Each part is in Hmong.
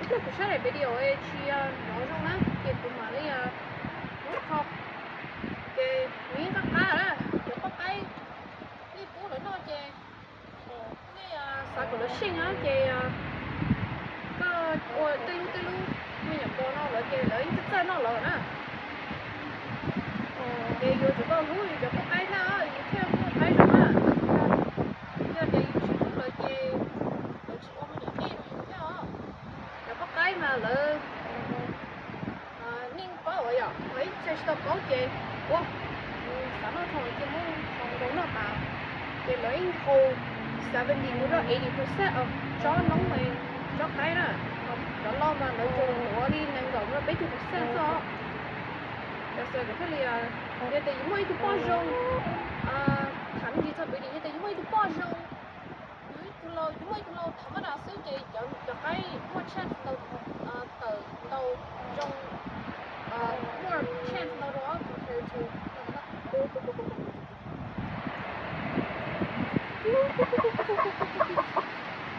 Kuv saib daim video tsis hnov zoo na ces kuv mam li muab kho. Ces nws yeej qab qab na, cov poj qaib nej pub lawv noj ces nej xav kom lawv seej na ces koj ua tej lub tej lub me nyuam npua no lawm ces lawv yeej txawj txawj noj lawm na. Ces yuav tsum tau hlub yus cov poj qaib thiab yus thiaj muaj qaib zoo na. Yog tias yus tsis hlub lawv ces lawv tsis ua me nyuam dej rau yus thiab os. Cov poj qaib mas lawv nej paub uas yom, lawv ib txhia tsis tau paub ces ua xav noj tshoo ces muab tshoo rau noj tas. Ces lawv yeej hold seventy mus rau eighty percent of tsob noob, tsob qaib na. Cov loj mas lawv tsuas tuav li nees nkaum mus rau peb caug percent xwb os. Yog xav kom thiaj li, yog tias yus muaj ib tug poj zoo, tham me ntsis txog pem yog tias yus muaj ib tug poj zoo, yus ib tug laus, yus muaj ib tug laus tham mab das xwb ces cov qaib muaj chance ntau, tawm ntau zoo, more chance ntau rau compared to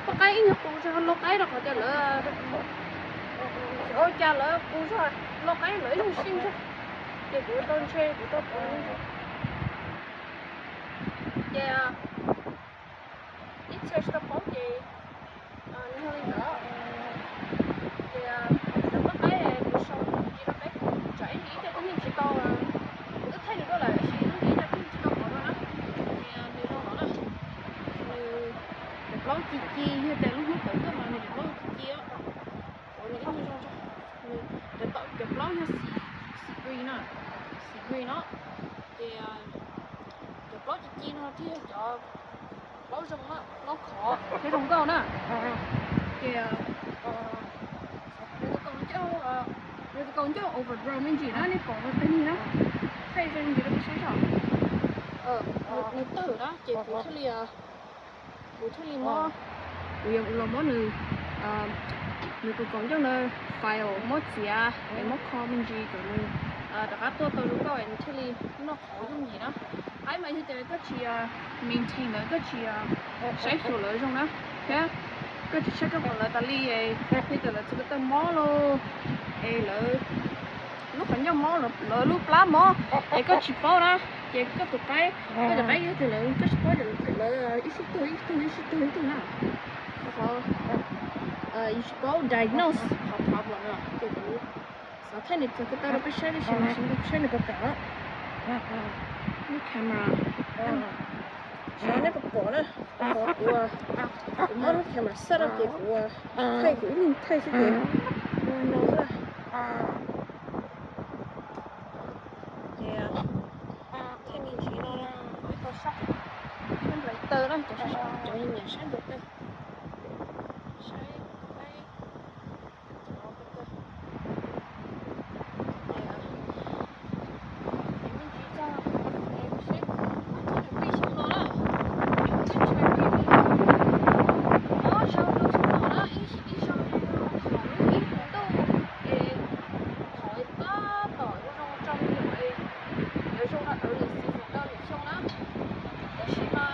poj qaib ib nyuag qus zog lau qaib rau qhov tias lawv, ua cas lawv qus zog lau qaib lawv ib nyuag seej zog. Ces kuv tau ntshe kuv tau pom ces ib txhia tsis tau paub ces nws yog li ntawd. Ces cov poj qaib kuv sau ntsis rau peb, tsam ib ntsis ib co kwv tij tsis tau, kuv twb thaij nws dua lawm tab sis ib ntsis ib co kwv tij tsis tau pom no na. Ces nws zoo no na, nws cov plaub ci ci, yog tias lub hnub tawm tuaj mas nws cov plaub ci ci, ua nws ib nyuag zoo, nws cov plaub yog xim green na, xim green no. Ces cov plaub ci ci no thiaj yog cov plaub zoo, plaub khov thiab zoo nkauj na. Ces nws tus kaus ncauj, nws tus kaus ncauj overgrow me ntsis na, nej pom no tag nig na. Thaij zoo ntsis rau peb saib tso. Nws tawg na ces kuv thiaj li, kuv thiaj li muab, kuv yuav los muab nws, nws tus kaus ncauj na, file muab txiav es muab kho me ntsis kom nws rov qab tuaj tau zoo nkauj es nws thiaj li noj qhov yooj yim na. Qaib mas yog tias koj tsis maintain lawv, koj tsis saib xyuas lawv zoo na, thiab koj tsis check up lawv tas li, yog tias lawv txhua ko taw mob los es lawv lub qhov ncauj mob, lawv lub plab mob es koj tsis paub na, ces koj tus qaib, koj cov qaib yog tias lawv, koj tsis paub, lawv ib sij tuag ib tug, ib sij tuag ib tug na. Qhov yus tsis paub diagnose qhov problem no ces kuv xav thaij nws txog ko taw rau peb saib tab sis mas saib nws puas kam. Lub camera, xyov nej puas pom na, qhov kuv, kuv muab lub camera set up ces kuv thaij kuv ib leeg thaij xwb ces ua no xwb. Ces thaij me ntsis no, peb tau saib, saib nplaim taw na, cov, cov nyiam saib nplaim taw, saib, saib. Ob zaug rau xyoo no na, ib zaug yog thaum lub ib hlis ntuj es thaum tab tom zoo zoo tso me nyuam es yuav zoo rau early season rau lwm xyoo na. Tab sis mas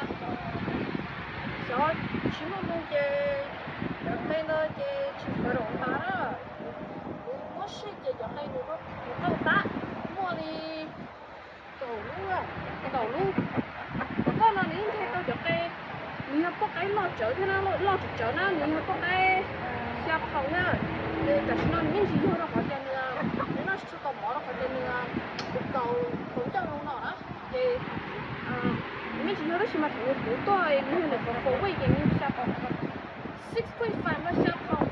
xyov tsis muaj moo ces cov qe ntawd ces tsis fertile tas na. Kuv muab sij ces cov qe nws qaug tab muaj li kaum lub, kaum lub. Tom koj no nws yeej nce tau cov qe, nws yog poj qaib loj tsawv thiab na, loj tsawv tsawv na, nws yog poj qaib xya pound thiab. Nws tam sim no nws yeej tsis yog rau qhov tias nws, nws noj tsis tau mov rau qhov tias nws tus kaus, kaus ncauj zoo no na. Ces nws yeej tsis yog tab sis mas thaum nws puv tuaj nws yog ntawm qhov four weight ces nws xya pound, six point five no xya pound.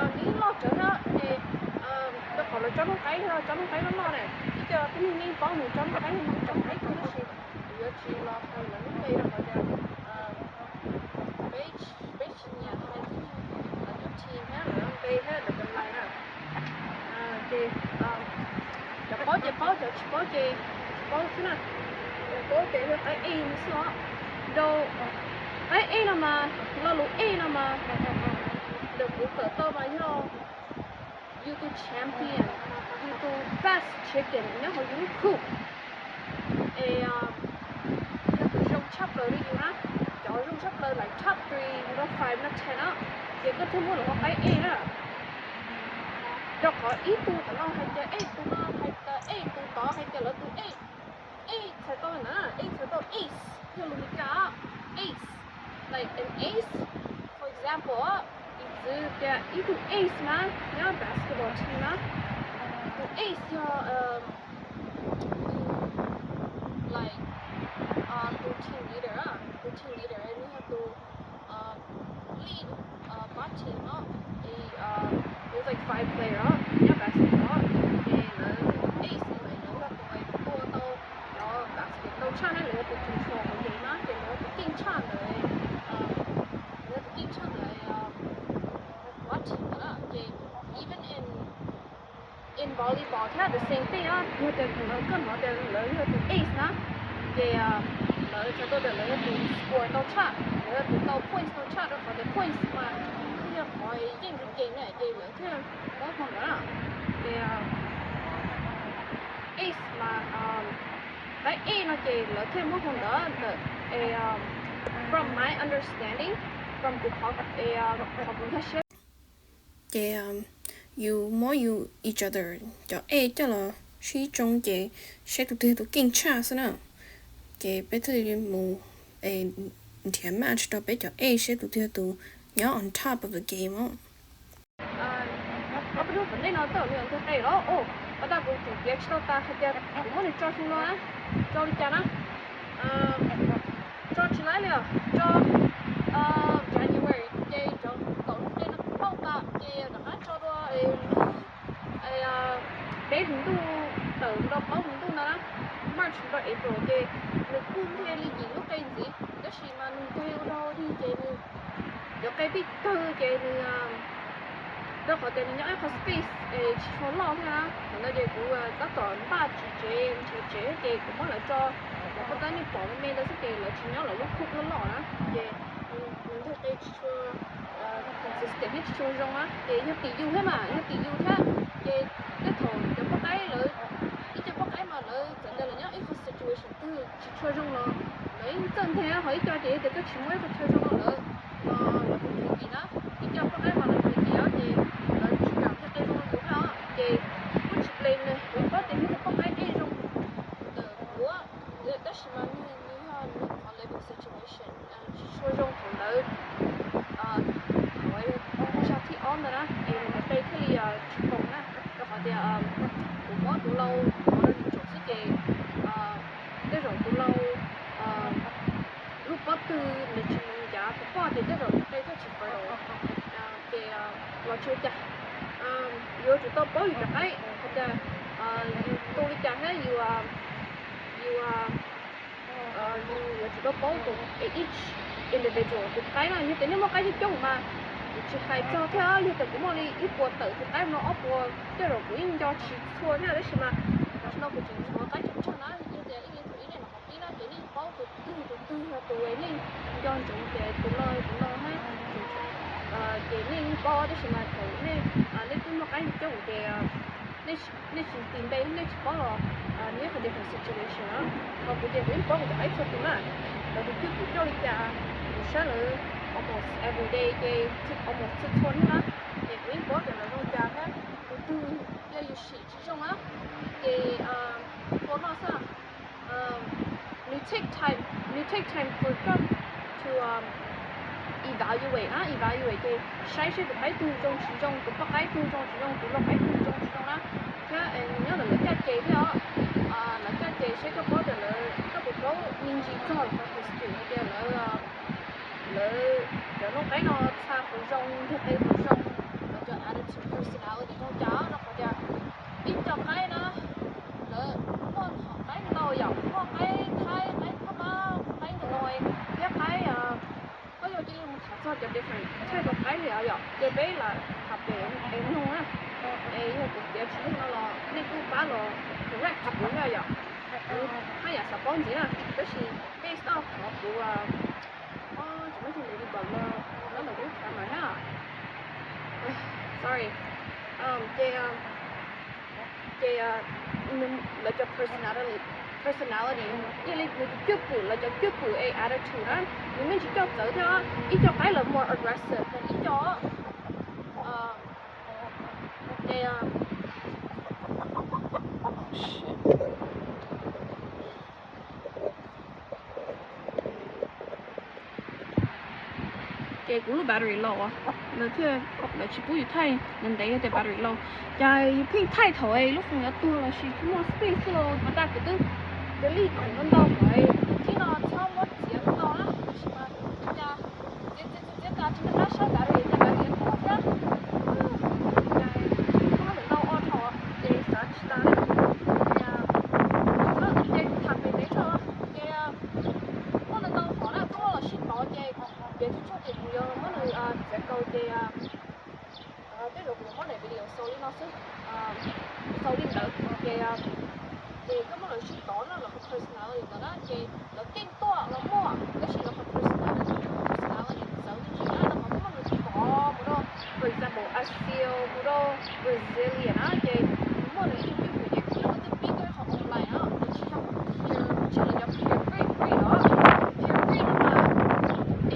Nws yeej loj tsawv thiab ces rau qhov lawv tsob noob qaib, tsob noob qaib loj loj na, ib co tib neeg yeej paub nws tsob noob qaib yog noob qaib kawg tab sis kuv yuav tsis los hais lawv lub npe rau qhov tias peb, peb tsis nyiam hais cov team thiab lawv lub npe thiab lawv lais na. Ces cov paub ces paub, cov tsis paub ces tsis paub xwb na. Cov paub ces yog qaib ej no xwb os. Rau qaib ej no mas, lo lus ej no mas, ntawm kuv kawm tau mas yog yus tus champion, yus tus best chicken nyob hauv yus lub coop. Es yog tus zoo tshaj plaws li yus na, cov zoo tshab plaws like top three mus rau five no ten na. Ces koj thiaj muab lawv hu qaib ej na. Rau qhov ib tug tom no hais tias ej, tus no hais tias ej, tus tod hais tias lawv tus ej. Ej txhais tau na, ej txhais tau ace, yog lus Meskas, ace. Like an ace, for example, piv txwv tias ib tug ace na, nyob basketball team na, tus ace yog like tus team leader, tus team leader nws yog tus lead pab team no, es there's like five player os nyob basketball, ces lawv ace no lawv yog tus tua tau cov basket tau tshaj, lawv yog tus control game na, ces lawv yog tus keej tshaj ntawm, lawv yog tus keej tshaj ntawm pab team na. Ces even in in volleyball thiab the same thing, yog tias lawv koj hnov tias lawv yog tus ace na, ces lawv txhais tau tias lawv yog tus score tau tshaj, lawv yog tus tau points tau tshaj, rau qhov tias points mas yog qhov yeej game na, ces lawv thiaj muab hu ntawd. Ces ace mas, qaib ej no ces lawv thiaj muab hu ntawd ntawm, from my understanding, from kuv qhov, qhov kuv nkag siab. Ces yus muab yus each other cov ej coj los sib tsoo ces saib tus twg tus keej tshaj xwb na. Ces peb thiaj li mus nrhiav match rau peb cov ej saib tus twg tus nyob on top of the game os. Ob peb hnub tom ntej no tej zaum nws ntog qe los, ua ntej kuv tseem piav tsis tau tas hais tias kuv muab nws tso xyoo no na, tso li cas na. Tso tsis laib li os, tso January ces cov kaum hnub qe no kuv pauj tas ces rov qab tso dua lub peb hlis ntuj tawm rau plaub hlis ntuj no na, March rau April ces nws kuj ntiag li yim lub qe ntxiv, tab sis mas nws ntiag ua rau dig ces nws cov qe pib kawg ces nws, rau qhov tias nws nyob ib qho space es tsis tshua loj thiab na, thaum ntawd ces kuv tab tom npaj tsis tsev nrhiav tsev ces kuv muab lawv tso, lawv kuj tab nej pom me me ntawd xwb ces lawv tsis nyob lawv lub coop loj loj na, ces nws ntiag qe tsis tshua consistent thiab tsis tshua zoo na, ces yog tim yus thiab mas, yog tim yus thiab, ces tej thaum cov poj qaib lawv, ib co poj qaib mas lawv txawm tias lawv nyob ib qho situation twg tsis tshua zoo los lawv yeej txawj ntiag, ho ib co ces yog tias koj tsis muab ib qho chaw zoo rau lawv los lawv kuj ntiag kim na, ib co poj qaib mas lawv ntiag kim os ces lawv tsis kam ntiag qe zoo rau yus thiab os, ces kuj tsis blame nws, kuv paub tias nws yog poj qaib ej zoo ntawm kuv, tab sis mas nws yog nws qhov living situation tsis tshua zoo thaum ntawd, thaum zag thib ob ntawd na es nws cov qe thiaj li tsis koom na, rau qhov tias kuv muab tus lau ua rau yus tsoom xwb ces tej zaum tus lau lub pob tw nws tsis mus ncav tus poj ces tej zaum tus qe thiaj tsis fertile, ces los tsis ua cas. Yuav tsum tau paub yus cov qaib hais tias yus tu li cas thiab yus, yus, yus yuav tsum tau paub tus each individual tus qaib na, yog tias nej muaj qaib coob coob mas kuv tsis hais txog thiab, yog tias kuv muaj li ib puas tawm tus qaib no ob puas tej zaum kuv yeej nco tsis txhua thiab, tab sis mas tam sim no kuv tseem tshuav qaib tsawg tsawg na, yog tias ib leeg thaum ib nej los qhov pib na ces nej paub tus twg tus twg yog tus nej nco ntsoov tias tus no tus no thiab, ces nej yeej paub, tab sis mas thaum nej, nej twb muaj qaib coob ces nej tsis tis npe nej tsis paub los nws yog qhov different situation na. Ho kuv ces kuv yeej paub kuv cov qaib txhua tus na, lawv tus cwj pwm coj li cas, kuv saib lawv almost every day ces almost txhua txhua hnub na, ces kuv yeej paub tias lawv zoo cas thiab tus twg yog yus sim tsis zoo na. Ces tua noj xwb. Nws take time, nws take time for them to evaluate na, evaluate ces saib seb tus qaib twg zoo tsis zoo, tus poj qaib twg zoo tsis zoo, tus lau qaib twg zoo tsis zoo na. Thiab nws nyob ntawm lawv caj ces thiab os, lawv caj ces seb koj paub tias lawv, koj puas paub me ntsis txog lawv qhov history hais tias lawv, lawv cov noob qaib no txha puas zoo, ntiag qe puas zoo, lawv cov attitude personality zoo cas, rau qhov tias ib co qaib na, lawv muaj hom qaib ntau yom, muaj qaib thaib, qaib phab pab, qaib ntawm no thiab qaib, koj yog cia li mus tham txog cov different type of qaib li os yom, ces peb lam tham pem es mloog na. Es yog kuv piav tsis yog no los nej kuj pab los correct kuv thiab yom. Kuv haj yam xav paub ntxiv na, tab sis based off qhov kuv, tsis muaj tus lwm li pom no, no lawm kuv tham mas na. Sorry. Ces, ces lawv cov personality, personality, thiaj li nws tus cwj pwm, lawv cov cwj pwm es attitude na, nws me ntsis coj txawv thiab. Ib co qaib lawv more aggressive than ib co. Ces kuv lub battery low, lawv thiaj, lawv tsis pub yus thaij ntev ntev tias battery low. Cas yus pheej thaij thaum lub foos yuav tuag los sis tsis muaj space los mas tas kuv twb delete khoom ntau ntau kom thib no txhob muab txiav ntau na, tab sis mas cas txiav txiav txiav txiav tas tsis muaj qab saib battery, cas battery yuav tuag thiab. Cas muab lawm ntau ob thaum ces xav tsis tas li. Ces kuv tham pem ntev tso ces muaj ntau ntau qhov na, koj muab los sib tov ces piav tsuj tsuag ces kuv yuav muab nws txiav kaus ces tej zaum kuv yuav muab daim video xaus li no xwb, xaus li ntawd ces ces koj muab los sib tov no los qhov personality ntawd na ces lawv keej tuaj los muaj, tab sis los qhov personality, personality txawv me ntsis na, los qhov koj muab nws tov mus rau, for example, Brazil mus rau Brazilian na ces muaj nws ib tug cwj pwm ces kuv muab twb pib koj qhov online na, nws tsis yog pure, tsis yog cov pure breed, pure breed no mas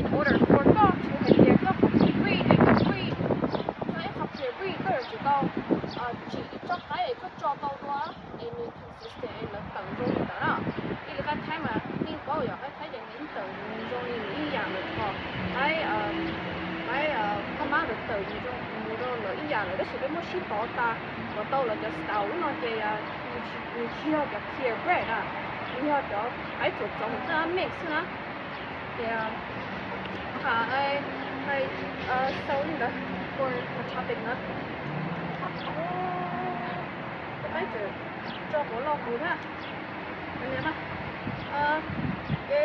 in order for koj to hais tias koj qhov breed es koj breed yog ib qho pure breed koj yuav tsum tau tsim ib tsob qaib es koj tso tau dua es nws consistent es lawv tawm zoo li ntawd na. Ib li qaib Thaib mas nej paub yog qaib Thaib ces nws tawm zoo li nws ib yam lawm, ho qaib, qaib Paj Mab lawv tawm zoo mus rau lawv ib yam lawm, tab sis peb muab sib tov tas kom tau lawv cov style no ces nws tsis yog cov pure breed na, nws yog cov qaib txuas txoov xwb, mix xwb na. Ces tham xaus li ntawd for the topic na. Tus qaib tseem tso quav loj kuv thiab. Ces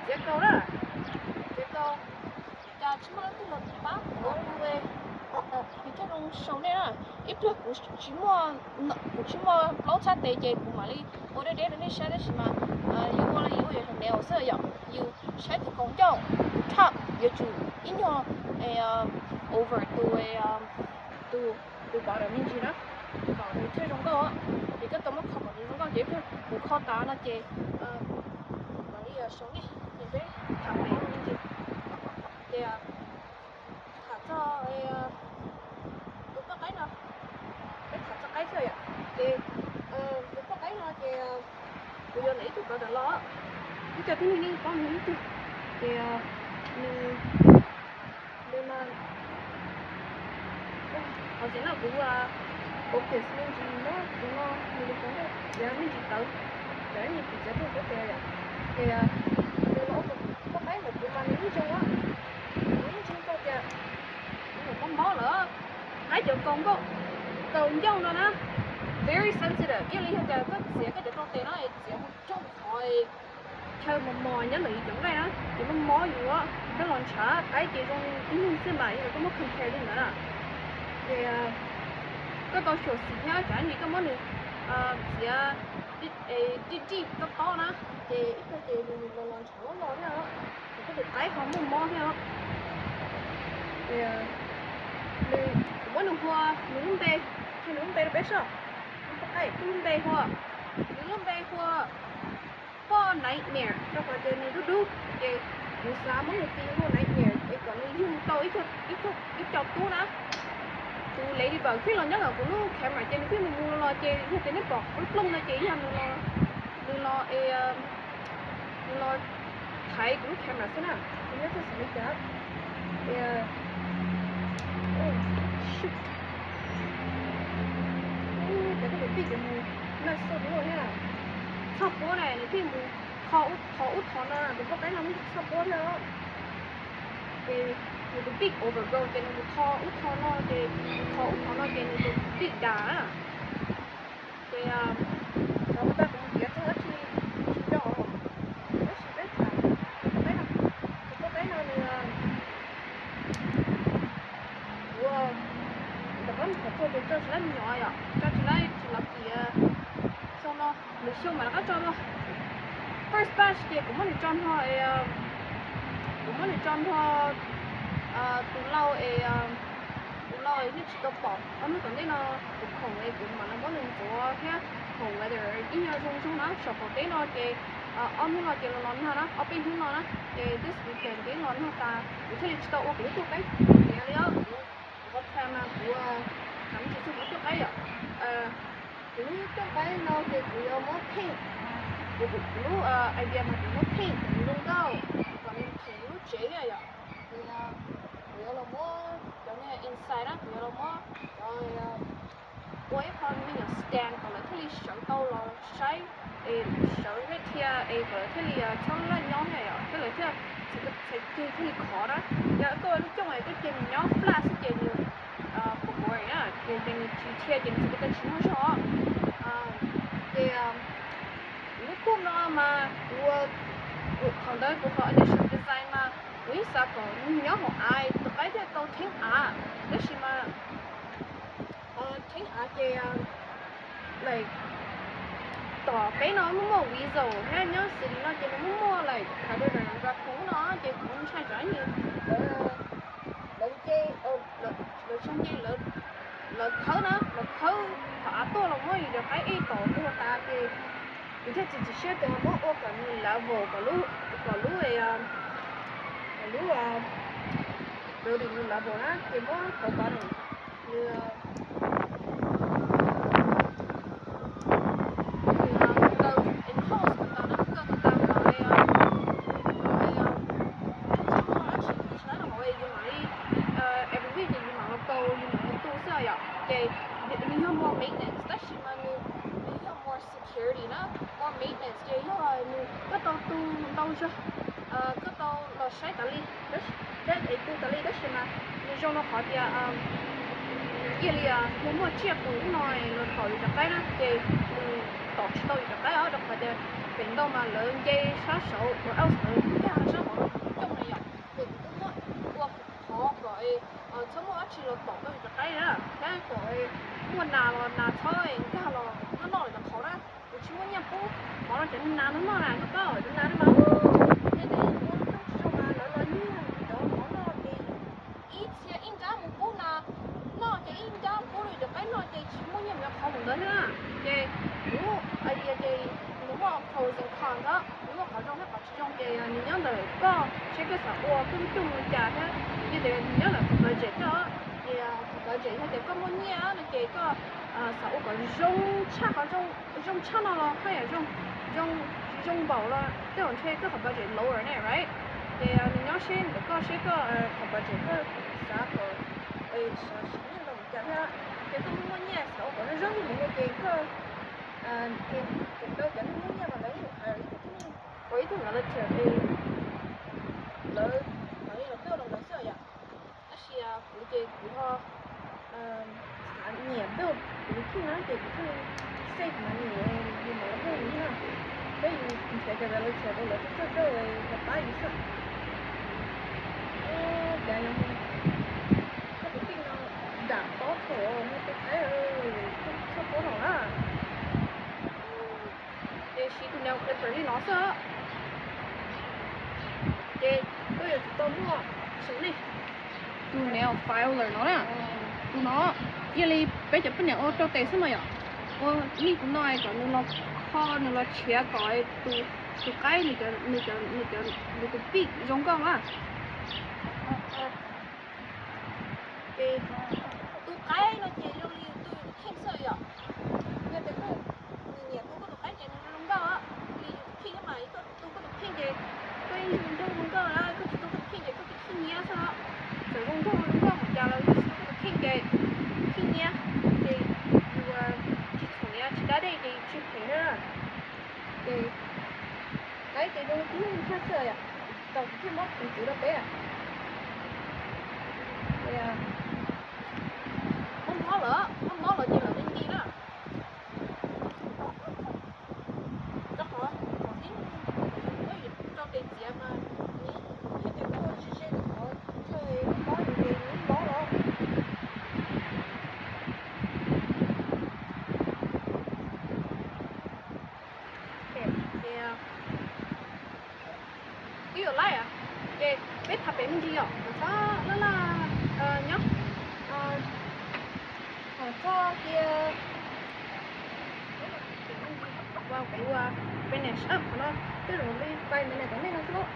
txiav kaus na, txiav kaus. Cas tsis muaj leej twg los pab kuv ua li, kuv thiaj zoo sau nej na. Ib pliag kuv tsis muaj, kuv tsis muaj plaub txhab tes ces kuv mam li ua deb deb rau nej saib, tab sis mas yus ua li yus ua yus thumbnail xwb yom, yus saib tus kaus ncauj, tus top yuav tsum ib nyuag over tus, tus, tus bottom me ntsis na, kom nws thiaj zoo nkauj. Ces koj tau muab kho kom nws zoo nkauj ces ib pliag kuv kho tas no ces mam li sau nej, ces peb tham pem me ntsis. Ces tham txog tus poj qaib no, peb tham txog qaib xwb yom. Ces tus poj qaib no ces kuv yuav ntawm ib tug brother los, ib co tib neeg nej paub nws ib tug, ces nws, nws mas, qhov tseem no kuv focus me ntsis na, kuv no nws li kuv ntej tiav me ntsis tawv, ces ib me ntsis txiav tag peb tes yom. Ces nws los ua tus poj qaib ntawm kuv mas nws ib ntseeg, nws ib ntseeg tau tias nws mob mob lawm, qaib cov kaus nkauj, kaus ncauj no na, very sensitive, ib yam li yog tias koj txiav koj cov rau tes no es txiav mus raug qhov chaw mos mos nyob ntawm yus cov nqaij na ces mob mob yus, koj los ntshav qaib ces zoo tib neeg xwb mas, yog koj muab compare li ntawd na. Ces koj tau xyuam xim thiab, tsam ib ntsis koj muab nws txiav dij dij tob tob na, ces ib pliag ces nws los los ntshav los los thiab, ces koj tus qaib ho muaj mob thiab. Nws, kuv muab nws hu, nws lub npe, qhia nws lub npe rau peb soj. Nws poj qaib, nws lub npe hu, nws lub npe hu poj nightmare, rau qhov tias nws dub dub, ces kuv xav muab nws tis hu nightmare es kom nws yug tau ib co tub na. Tus ladybug thiaj los nyob ntawm kuv lub camera ces nws thiaj mus mus los los, ces yog tias nej pom kuv lub plooj no ces yog nws los, nws los, nws los thaiv kuv lub camera xwb na. Kuv nyob txog xav li cas, ces, ces koj tus pij ces mus laj xoj dua thiab, txhoj puab na, nws thiaj mus kho ub tho no, tus poj qaib no muaj txhoj puab thiab. Ces nws tus pij overgrow ces nws mus kho ub tho no, ces kho ub tho no ces nws tus pij das na. Ces xav ua tag kuv mus piav txog dab tsi tsis nco, tab sis peb tham tus poj qaib no, tus poj qaib no nws, kuv, ntawm qab mus tham txog ces tso tsis laib me nyuam yom, tso tsis laib tsis los kiag. Xyoo no lwm xyoo mam rov qab tso dua. First batch ces kuv muab nws tso nrho, kuv muab nws tso nrho tus lau es, tus lau es yeej tsis tau pom, ob hnub tom ntej no kuv khoom es kuv mam li muab nws ntxuav thiab, khoom weather ib nyuag zoo zoo na, saum qaum teb no ces ob hnub no ces los los nag na, ob peb hnub no na, ces this weekend ces los nag tas kuv thiaj li tsis tau ua kuv lub cuaj qaib. Niam li os, kuv qhov plan mas kuv, kuv tsis txog kuv lub cuaj qaib yom. Kuv lub cuaj qaib no ces kuv yuav muab paint, kuv, kuv lub idea mas kuv muab paint kom nws zoo nkauj, kom nws theem lub tsev thiab yom. Kuv yuav los muab cov, ua ib qho me nyuam stand kom lawv thiaj li sawv tau los saib, es sawv thiaj dhia, es kom lawv thiaj li txhob laj nyob na yom, thiab lawv thiaj, txhais ceg thiaj li khov na. Yog koj ua lub cooj es koj cia nws nyob flat xwb ces nws, pos pos na, ces nws tsis dhia ces nws txhais ceg tsis muaj zog. Ces lub cooj no mas kuv, thaum ntawd kuv qhov initial design mas kuv yeej xav kom nws nyob hauv av, tus qaib thiaj tau theeb av, tab sis mas theeb av ces, like, tom peb no muaj muaj weasel thiab nyob city no ces nws muaj muaj, like, predator raccoon no ces kuv ntshai tsam nws, lawv nce, lawv tsis nce, lawv khawb na, lawv khawb qhov av tuaj los muab yus cov qaib ej tom tuag tas ces kuv thiaj txiav txim siab tias muab ua kom nws level, kom lub, kom lub, kom lub building nws level na ces muab hauv bottom nws, nws kaw enclose tau na, kaw tau tas kom, kom, yus mam li, every week ces yus mam los kaw, yus mam los tu xwb yom. Ces nws yog more maintenance tab sis mas nws, nws yog more security na. More maintenance ces yog nws koj tau tu ntau zog, koj tau los saib tas li, saib es tu tas li tab sis mas nws zoo rau qhov tias cia li yog muaj tsiaj qus ub no los tom yus cov qaib na ces nws tom tsis tau yus cov qaib os, rau qhov tias feem ntau mas lawv nce sab saud or else lawv nkag sab hauv lub cooj na yom. Ces kuv twb muab ua qhov kom txhob muaj dab tsi los tom tau yus cov qaib na, thiab kom muaj nas los nas txhob nkag los noj noj lawv cov qhauv na. Kuv tsis muaj nyiaj pub mov rau cov nas noj noj na, koj paub cov nas no mas, yog tias yus ua lub cooj tsis zoo mas lawv los nyiag yus cov mov noj ces ib txhia ib nrab mus pub nas noj ces ib nrab pub rau cov qaib noj ces tsis muaj nyiaj mus yuav qhauv mus ntawd thiab na. Ces kuv idea ces nws muaj pros and cons, nws muaj qhov zoo thiab qhov tsis zoo ces nws nyob ntawm koj seb koj xav ua koj lub cooj li cas thiab. Yog tias nws nyob ntawm qhov budget thiab, ces qhov budget yog tias koj muaj nyiaj no ces koj xav ua kom zoo tshaj qhov zoo, zoo tshaj no los haj yam zoo, zoo, zoo npaum los tej zaum ntshe koj qhov budget lower ne, right? Ces nws nyob seb ntawm koj seb koj qhov budget koj xav kom, xav siv nyiaj ntau li cas thiab. Ces koj muaj nyiaj xav ua kom zoo zoo li mus no ces koj, feem ntau cov neeg muaj nyiaj mas lawv yeej hire ib tug, ua ib tug relative es lawv mam li los build rau ntawd xwb yom. Tab sis kuv ces kuv ho xav nyiam build kuv tus kheej na ces kuv thiaj li save money yus mam los build yus na. Peb yus nrhiav cov relative rau lawv tuaj build los pab yus xwb. Cas yog koj tus kheej no dam pob thaum no tus qaib, koj txhob paub no na. Ces siv tus nail clipper li no xwb, ces koj yuav tsum tau muaj, tus nail filer no na, tus no cia li peb cov poj niam ua rau tes xwb mas yom. Ua nej tus no kom nws los kho, nws los tshiav kom tus, tus qaib nws, nws tus pij zoo nkauj na. Ces tus qaib no ces zoo li tu yus tus kheej xwb yom. Yog tias koj, nws nyiam tu koj tus qaib ces nws zoo nkauj, li yus tus kheej mas koj tu koj tus kheej ces koj yeej zoo nkauj zoo nkauj na, koj tsis tu koj tus kheej ces koj tus kheej nyiab xwb. Txawm zoo nkauj zoo nkauj npaum cas los koj tsis tu koj tus kheej ces kheej nyiab, ces yus tsis txhaum nyiab tsis dab dej ces yus tsis phem na. Ces qaib ces zoo li tib neeg tshaj xwb yom, tau kuv thiaj muab piv txwv rau peb. Muab mob lawm, muab mob lawm ces lawv li nti na. Rau qhov kom tib neeg, kom yus muab yus rau tes txiav mas nws, yog tias koj ua tsis ze rau qhov chaw mob yus ces nws mob los. Ces twb yuav laij, ces peb tham pem me ntsis yom, txhob laj laj nyob, txhob cia, kuv finish up qhov no, twb zoo li five minutes tom ntej no xwb,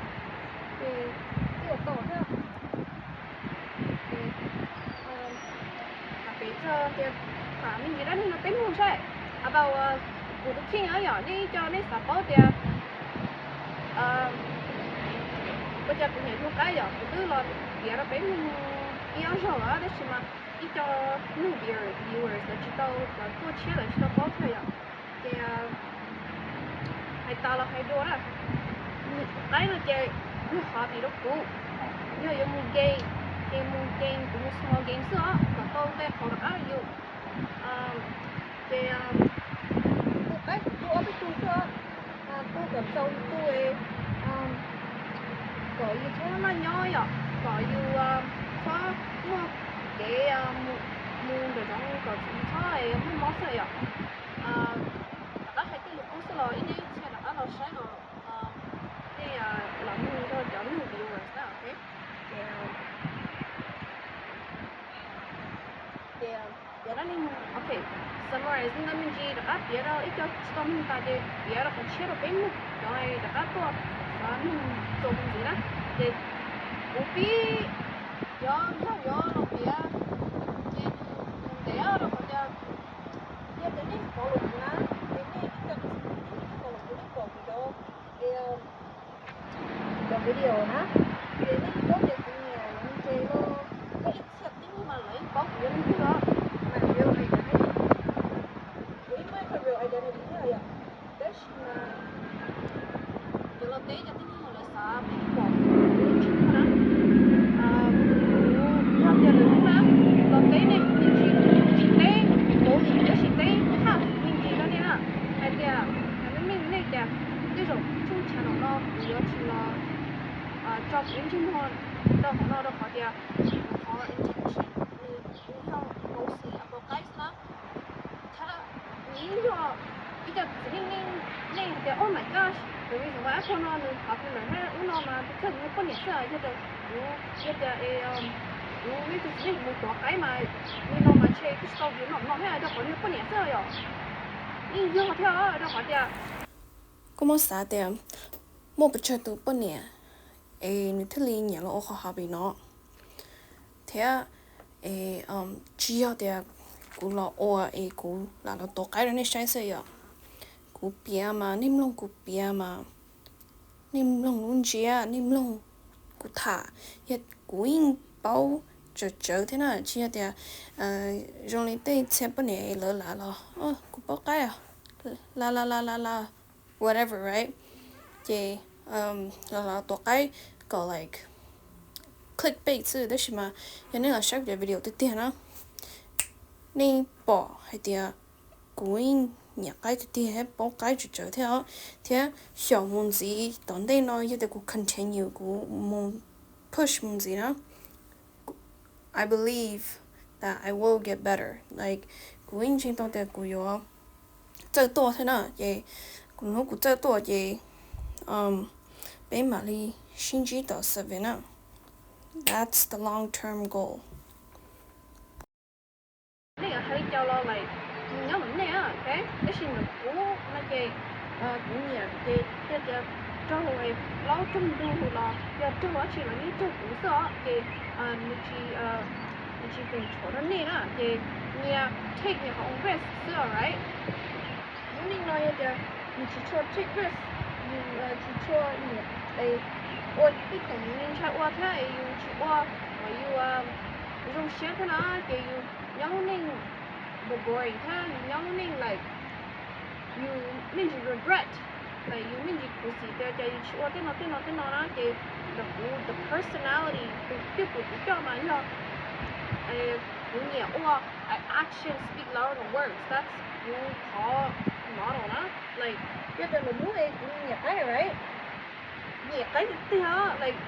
ces twb yuav tau thiab. Ces tham pem txog tias tham me ntsis dab neeg no peb mloog saib, about kuv tus kheej yom, nej ib co nej xav paub tias ua cas kuv nyiam yug qaib yom, kuv twb los piav rau peb mloog ib ob zaug lawm tab sis mas Ib co nyuj viewers lawv tsis tau, lawv tuaj tshiab lawv tsis tau paub thiab yom. Ces hais tas los hais dua na, qaib no ces yog hobby rau kuv, yog yuav mus game ces mus game, kuv mus small game xwb os, kom tau nqe qhov rov qab rau yus. Ces tu qaib kuv tu ob peb tug xwb os, tu kom txaus yus tu, kom yus txhob laj nyob yom, kom yus txhob muaj kev mus nraum zoov, kom yus txhob muaj mob xwb yom. Rov qab hais tej lus qub xwb los ib neb txhia rov qab los saib los nej los mloog rau cov nyuj viewers na, ok. Ces piav dab neeg, ok, summarize me ntsis rov qab piav rau ib co tsis tau mloog tas ces piav rau qhov tshiab rau peb mloog, cov rov qab tuaj xav mloog txuas mus ntxiv na. Ces kuv pib, yog yog yuav los piav ces ntev rau qhov tias, yog tias nej follow kuv na, ces nej ib co tib neeg follow kuv nej pom kuv cov, cov video na, ces nej paub tias kuv nyiam lov ntses los, koj ib txhia tib neeg mas lawv yeej paub kuv yog leej twg os, mas real identity, kuv yeej muaj ib qho real identity thiab yom. Tab sis mas yuav los teb cov tib neeg uas lawv xav pom kuv lub ntsej muag na, kuv yog tias lawv yeej na, los teb nej me ntsis, tsis teb fully tab sis teb half me ntsis rau nej na, hais tias meej meej nej tias tej zaum tshooj channel no kuv yuav tsis los tso kuv lub ntsej muag rau qhov no rau qhov tias kuv qhov intention nws yog mostly about qaib xwb na. Thiab nws yeej yog ib co txiv neej, nej hais tias oh my gosh, the reason why ib qho no nws popular thiab ub no mas because nws yog poj niam xwb, yog tias kuv, yog tias kuv ib co txiv neej mus tuav qaib mas li no mas ntshe twb tsis tau view no no thiab rau qhov nws yog poj niam xwb yom. Yeej yog thiab rau qhov tias kuv muab xav tias muaj pes tsawg tus poj niam es nws thiaj li nyiam los ua qhov hobby no. Thiab es tsis yog tias kuv los ua es kuv lam los tuav qaib rau nej saib xwb yom. Kuv piav mas nej mloog kuv piav mas, nej mloog lub ntsiab, nej mloog kuv tham, yog kuv yeej paub tsawv tsawv thiab na, tsis yog tias zoo li tej txhia poj niam lawv lam los kuv paub qaib, la la la la la, whatever, right? Ces los los tuav qaib kom like clickbait xwb, tab sis mas yog nej los saib kuv cov video tiag tiag na, nej pom hais tias kuv yeej nyiam qaib tiag tiag thiab paub qaib tsawv tsawv thiab os. Thiab xyaum mus ntxiv tom ntej no yog tias kuv continue, kuv mus push mus ntxiv na, I believe that I will get better. Like, kuv yeej ntseeg tau tias kuv yuav txawj tuaj thiab na, ces kuv hnub kuv txawj tuaj ces peb mam li sib ntsib tom seven na. That's the long term goal. Nej yuav hais li cas los like nws nyob ntawm nej, ok? Tab sis ntawm kuv no ces kuv nyiam ces yog tias raug plaub raug ntug los yog raug dab tsi los yeej raug kuv xwb os, ces nws tsis, nws tsis feem tshuav rau nej na, ces nyias take nyias qhov own risk xwb, alright? Lub neej no yog tias yus tsis tshua take risk, yus tsis tshua nyiam ua tej khoom yus ntshai ua thiab es yus tsis ua kom yus zoo siab thiab na, ces yus nyob lub neej boring thiab yus nyob lub neej like yus me ntsis regret, like yus me ntsis khuv xim tias cas yus tsis ua tej no tej no tej no na, ces ntawm kuv the personality, tus twj kum kuv coj mas yog kuv nyiam ua, I action speak louder than words, that's kuv qhov motto na, like yog tias lwm hnub es kuv nyiam qaib, right? Nyiam qaib tiag tiag, like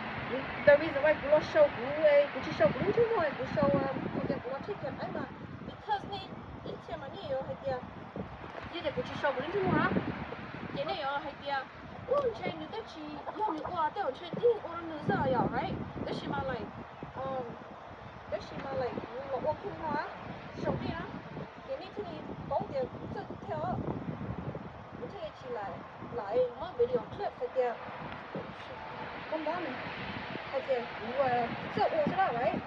the reason why kuv los show kuv, kuv tsis show kuv lub ntsej muag, kuv show, kuv tias kuv los take care qaib mas because nej ib txhia mas nej yuav hais tias, yog tias kuv tsis show kuv lub ntsej muag na, ces nej yuav hais tias, u, ntshe nws twb tsis yog nws ua, tej zaum ntshe tib neeg ua rau nws xwb yom, right? Tab sis mas like, tab sis mas like kuv los ua kiag no show nej na, ces nej thiaj li paub tias kuv txawj ua tiag os. Kuv thiaj li tsis lam muab video clip hais tias, mob mob, hais tias kuv txawj ua xwb na, right?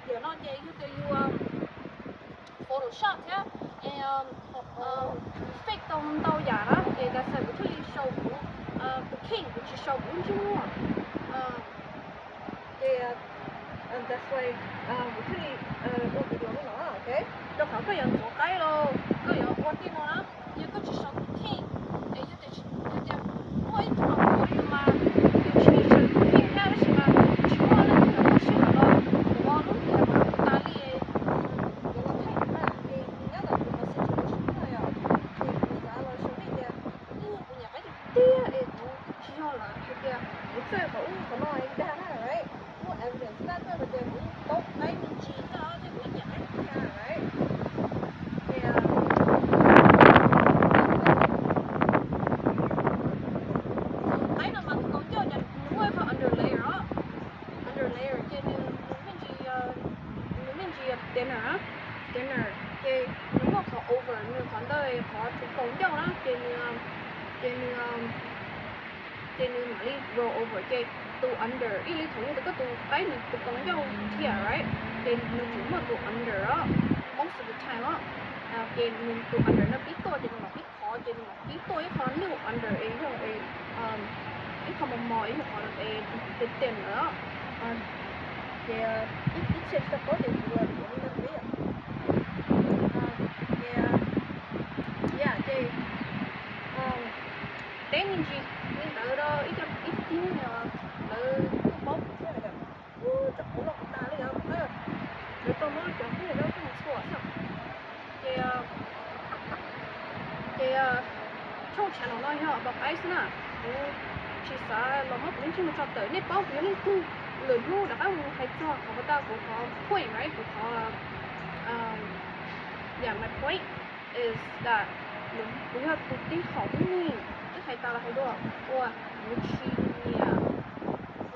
Tiam no ces yog tias yus Photoshop thiab fake tau ntau yam na, ces that's why kuv thiaj li show kuv, kuv kheej kuv tsis show kuv lub ntsej muag. Ces that's why kuv thiaj li ua video no. Koj yuav ntxuav qaib los koj yuav ua tej no na, yog koj tsis sau tus kheej, es yog tias, yog tias muaj ib tug los ua ib tug mas, yus tsis tshwm tus kheej thiab tab sis mas tsis muaj leej twg los muaj sij hawm los ua lub tiag mas tas li, yuav los thaij na, es nyob ntawm kuv qhov situation no yom, es kuv xav los show nej tias, ib, kuv nyiam qaib tiag tiag es kuv tsis yog lawv hais tias kuv txawj qhov ub qhov no dag na, right? Muaj evidence tag tag tias kuv paub qaib me ntsis thiab, thiab kuv nyiam qaib tiag, right? Ces, so, qaib no mas tus kaus ncauj ces nws muaj ib qho underlayer os. Underlayer ces nws, nws me ntsis, nws me ntsis thinner, thinner, ces nws muaj qhov over, nws qhov ntawd qhov tus kaus ncauj na, ces nws, ces nws, ces nws mam li roll over, ces tus under ib li thaum yog tias koj tus qaib nws tus kaus ncauj thiab, right? Ces nws tsuas muaj tus under os, most of the time os. Ces nws tus under no pib tuaj ces nws mam pib khov, ces nws mam pib tuaj ib qho new under es yog ib qho mos mos es yog qhov thin thin lawm. Ces ib txhia tsis tau paub ces kuv yuav li ntawd peb yom. Ces, yeah, ces teb me ntsis li ntawd rau ib co, ib tug tib neeg uas lawv kuj paub kuv thiab yom. Ub, cov qub los kuv tas li os, lawv tau muab cov tib neeg rau kuj mus txhua xwb. Ces, ces tshooj channel no yog about qaib xwb na, kuv tsis xav los muab kuv lub ntsej muag tso tawm. Nej paub kuv yog leej twg lwm hnub rov qab mus hais txog qhov uas tau kuv qhov point, right, kuv qhov, yeah, my point is that kuv yog tus tib hom tib neeg twb hais tas los hais dua uas kuv tsis nyiam,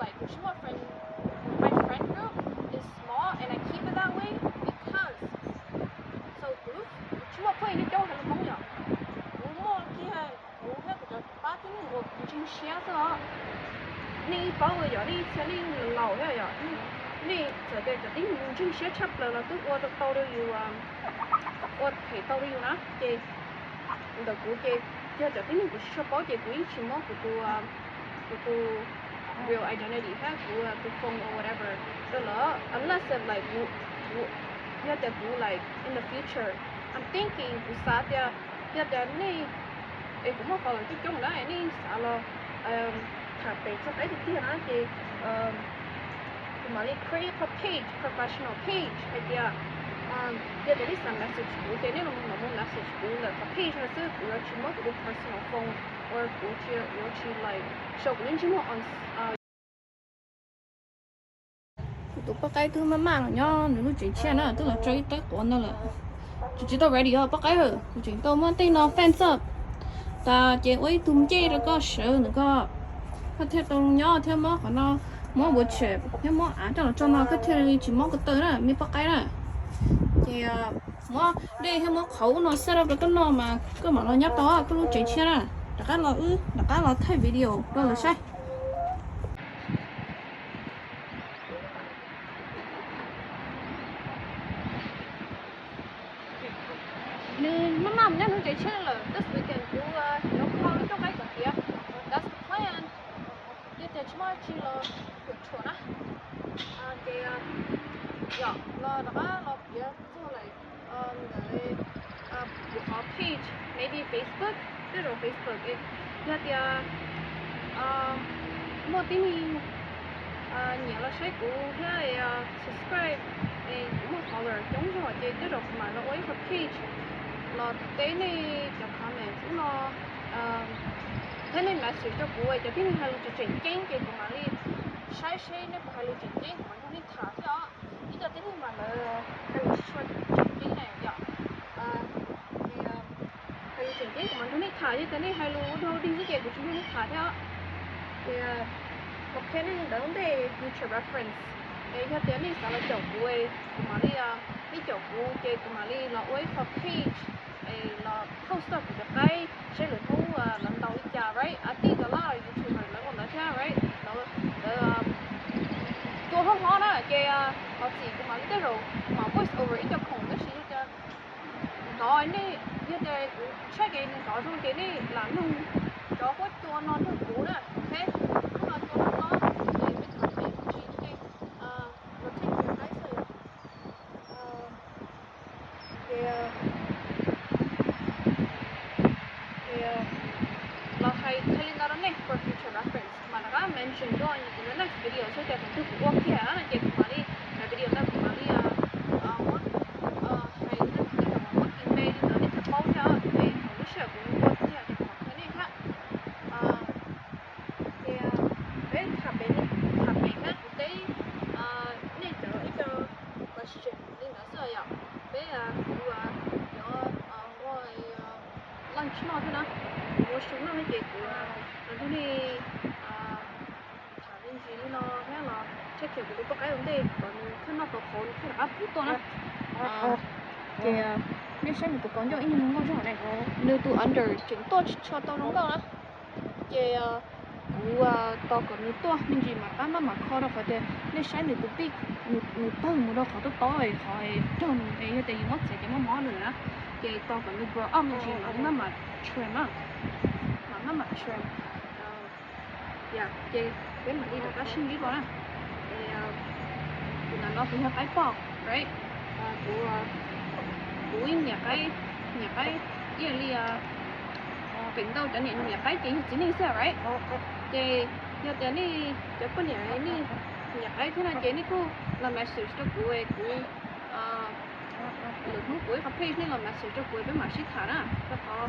like, kuv tsis muaj friend, my friend group is small and I keep it that way because, so, kuv, kuv tsis muaj phooj ywg coob hais lus Hmoob yom. Kuv muaj kiag kuv thiab kuv cov pab tib neeg uas kuv ntseeg siab xwb os. Nej paub yom, nej txhia nej laus thiab yom, nej txawm tias cov tib neeg yus ntseeg siab tshaj plaws los twb ua tau rau yus, ua them tau rau yus na. Ces ntawm kuv ces yog cov tib neeg kuv tsis tshua paub ces kuv yeej tsis muab kuv tus, kuv tus real identity thiab kuv tus phone or whatever rau lawv unless if, like, kuv, kuv, yog tias kuv, like, in the future, I'm thinking, kuv xav tias yog tias nej, es kuv muaj followers coob coob na, nej xav los tham pem txog qaib tiag tiag na ces kuv mam li create qhov page, professional page hais tias yog tias nej xav message kuv ces nej los mus message kuv ntawm qhov page no xwb, kuv yuav tsis muab kuv tus personal phone or kuv yuav tsis, like, show kuv lub ntsej muag on. Kuv tus poj qaib twb maj maj los nyob nws lub tsev tshiab na, twb los tso ib tawb quav ntawd lawm. Tseem tsis tau ready os poj qaib, kuv tseem tau muab tej no fence up tas ces ua ib tug ncej rau koj sawv ntawm koj, koj thiaj tau nyob thiab muab qhov no, muab npuas tshem thiab muab av coj los tso no koj thiaj li tsis mob ko taw na me poj qaib na. Ces muab dej thiab muab qhauv no set up rau koj noj mas koj mam los nyob tau koj lub tsev tshiab na. Rov qab los wb rov qab los thaij video rau lawv saib. Nws maj maj mus nyob nws tsev tshiab lawm, this weekend kuv yuav kho lub rooj qaib kom tiav. That's the plan. Yog tias tsis muaj dab tsi los kuv tshuam na. Ces yom, los rov qab los piav txog lawm ntawm kuv qhov page, maybe Facebook, tej zaum Facebook. Yog tias muaj tib neeg nyiam los saib kuv thiab subscribe es kuv muaj follower coob zog ces tej zaum kuv mam los ua ib qho page los teb nej cov comments ub no thiab nej message rau kuv, cov tib neeg hais lus tseem tseem ceeb ces kuv mam li saib seb nej puas hais lus tseem ceeb kuv mam nrog nej tham thiab os. Ib co tib neeg mas lawv hais lus tsis tshua tseem ceeb na yom. Hais lus tseem ceeb kuv mam nrog nej tham, yog tias nej hais lus ua dog dig xwb ces kuv tsis nrog nej tham thiab. Ces ok, nej ntawd ntej future reference, es yog tias nej xav los caum kuv, kuv mam li, nej caum kuv ces kuv mam li los ua ib qho page es los post txog kuv cov qaib seb lwm hnub lawv ntaus li cas, right? I think a lot of YouTuber lawv ua ntawd thiab, right? Lawv, lawv tua hlob hlob na ces thov txim kuv mam li tej zaum mam voice over ib co khoom tab sis yog tias ntov nej, yog tias kuv check es nws ntov zoo ces nej lam nug cov huab cua no nrog kuv na, ok? Hnub no cua hlob hlob ces peb tham pem tsis ces los check kuv cov qaib xwb yom. Ces for future reference, mas rov qab mention dua yus tus next video xwb tias thaum twg kuv ua kiag no ces kuv mam li, video ntawd kuv mam li muab hais nej mus ua email li ntawd nej thiaj paub thiab, ces thaum lub sij hawm kuv ua kiag ces kuv mam qhia nej thiab. Ces peb tham pem, tham pem thiab kuv teb nej cov ib co question li ntawd xwb yom. Peb kuv yuav ua lunch noj thiab na, kuv ua su noj thiab ces kuv los nrog nej tham me ntsis li no thiab los check kuv tus poj qaib ua ntej kom nws thiaj noj tau qhauv nws thiaj rov qab puv tuaj na. Ces nej saib nws tus qauv ncauj ib nyuag zoo nkauj zog ne, nws tus under tseem tuaj tsis tshua tau zoo nkauj na. Ces kuv tos kom nws tuaj me ntsis mam rov qab maj mam kho rau qhov tias nej saib nws tus pij, nws tawg mus rau qhov tob tob es qhov raug nws es yog tias yus muab txiav ces muaj mob nws na. Ces tos kom nws grow up me ntsis mam li maj mam trim na, mam maj mam trim. Ces peb mam li rov qab sib ntsib dua na. Tus ntawm no kuv yog qaib poj, right? Kuv, kuv ib niam qaib, niam qaib ib yam li feem ntau cov niam niam qaib ces yog txiv neej xwb, right? Ces yog tias nej cov poj niam nej niam qaib thiab no ces nej kuj los message rau kuv, kuv lwm hnub kuv ib qho page nej los message rau kuv peb mam sib tham na, rau qhov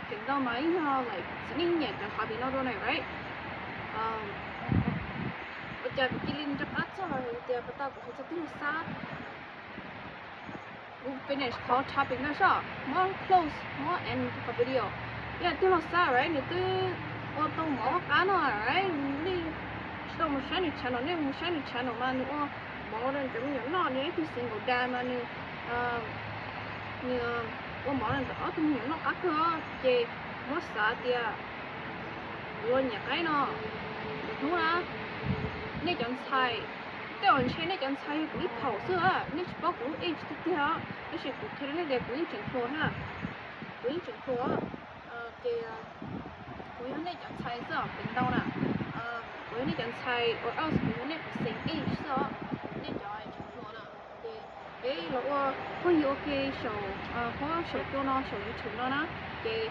feem ntau mas ib yog like txiv neej nyiam cov hobby no dua na, right? Ua cas kuv cia li rov qab txog tias pas tas kuv hais txog tij laug Xab. Kuv finish qhov topic no soj, muab close, muab end qhov video. Yog tij laug Xab, right, nws twb ua tau mov qab no, right, nej tsis tau mus saib nws channel, nej mus saib nws channel mas nws ua mov rau cov me nyuam noj, nws ib tug single dad mas nws, nws ua mov rau ntawm ob tug me nyuam noj qab kawg. Ces muab xav tias kuv ua niam qaib no, lwm hnub na, nej cov ntxhais, tej zaum ntshe nej cov ntxhais yog kuv ib phaum xwb, nej tsis paub kuv lub age tiag tiag, tab sis kuv qhia rau nej tias kuv yeej tseem hluas thiab, kuv yeej tseem hluas. Ces kuv yog nej cov ntxhais xwb os, feem ntau na, kuv yog nej cov ntxhais or else kuv yog nej qhov same age xwb os, nej cov tseem hluas na. Ces peb los ua phooj ywg ua ke saum, huab saum cua no, saum YouTube no na. Ces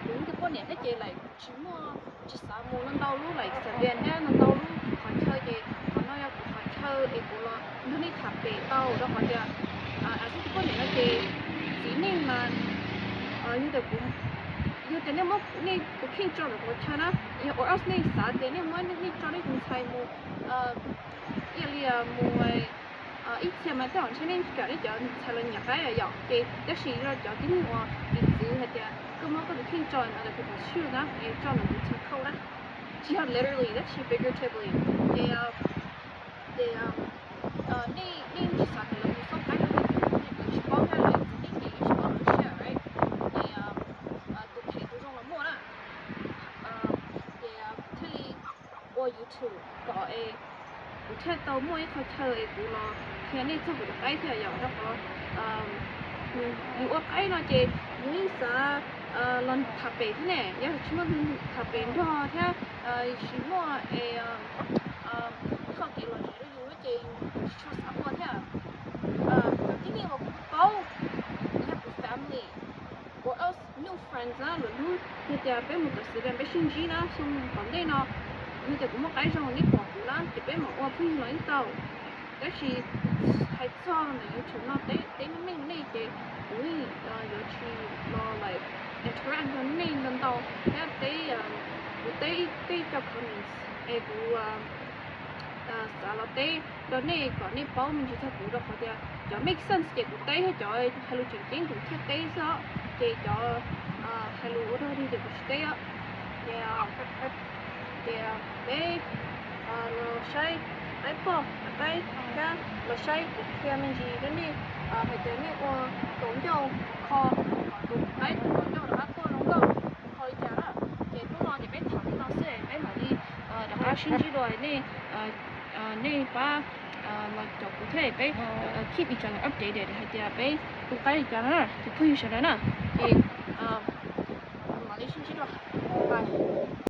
kuv yog tus poj niam thiab ces like tsis muaj, tsis xav mus ntau ntau lub like xav tias thiab ntau ntau lub qhov chaw, ces qhov no yog kuv qhov chaw es kuv los nrog nej tham pem tau, rau qhov tias as ib tug poj niam no ces txiv neej mas yog tias kuv, yog tias nej muab nej tus kheej tso ntawm kuv qhov chaw na, yog or else nej xav tias nej muab nej tso nej tus ntxhais mus ib yam li mus ib txhia mas tej zaum ntshe nej kam nej cov ntxhais los nyiam qaib yom. Ces tab sis yog cov tib neeg uas piv txwv hais tias koj muab koj tus kheej tso ntawm kuv tus shoe na, es tso ntawm kuv tus khau na, tsis yog literally tab sis figuratively. Ces, ces nej, nej tsis xav tias lawv mus xauj qaib rau nej, lawv tsis paub thiab, lawv txiv neej ces tsis paub lawv siab, right? Ces tus kheej tus zoo los muaj na. Ces thiaj li ua YouTube kom es kuv thiaj tau muaj ib qho chaw es kuv los qhia nej txog kuv tus qaib thiab yom, rau qhov yus ua qaib no ces yus yeej xav los tham pem thiab ne, yog tsis muaj tham pem nrog thiab tsis muaj es ib qho kev lom zem rau yus ces yus tsis tshua xav ua thiab. Cov tib neeg uas kuv paub yog kuv family or else new friends na, lwm hnub yog tias peb mus tom Xavian peb sib ntsib na, xyoo tom ntej no yog tias kuv muaj qaib zoo nej pom kuv na ces peb mam ua phooj ywg los yeej tau. Tab sis hais txog ntawm YouTube no teb meej meej nej ces kuv yuav tsis los like interact nrog nej ntau ntau thiab teb, kuv teb tej co comments es kuv xav los teb rau nej kom nej paub me ntsis txog kuv, rau qhov tias cov make sense ces kuv teb, thiab cov hais lus tseem ceeb kuv thiaj teb xwb os, ces cov hais lus ua dog dig ces kuv tsis teb os. Ces, ces peb los saib qaib poj qaib thiab los saib kuv qhia me ntsis rau nej hais tias nej ua kaum ncauj kho kom tus qaib tus kaum ncauj rov qab tuaj zoo nkauj kho li cas na. Ces hnub no ces peb tham li no xwb, peb mam li rov qab sib ntsib dua nej, nej pab los caum kuv thiab peb keep each other updated hais tias peb ua qaib li cas na, tus phooj ywg sawv daws na. Ces mam li sib ntsib dua, bye.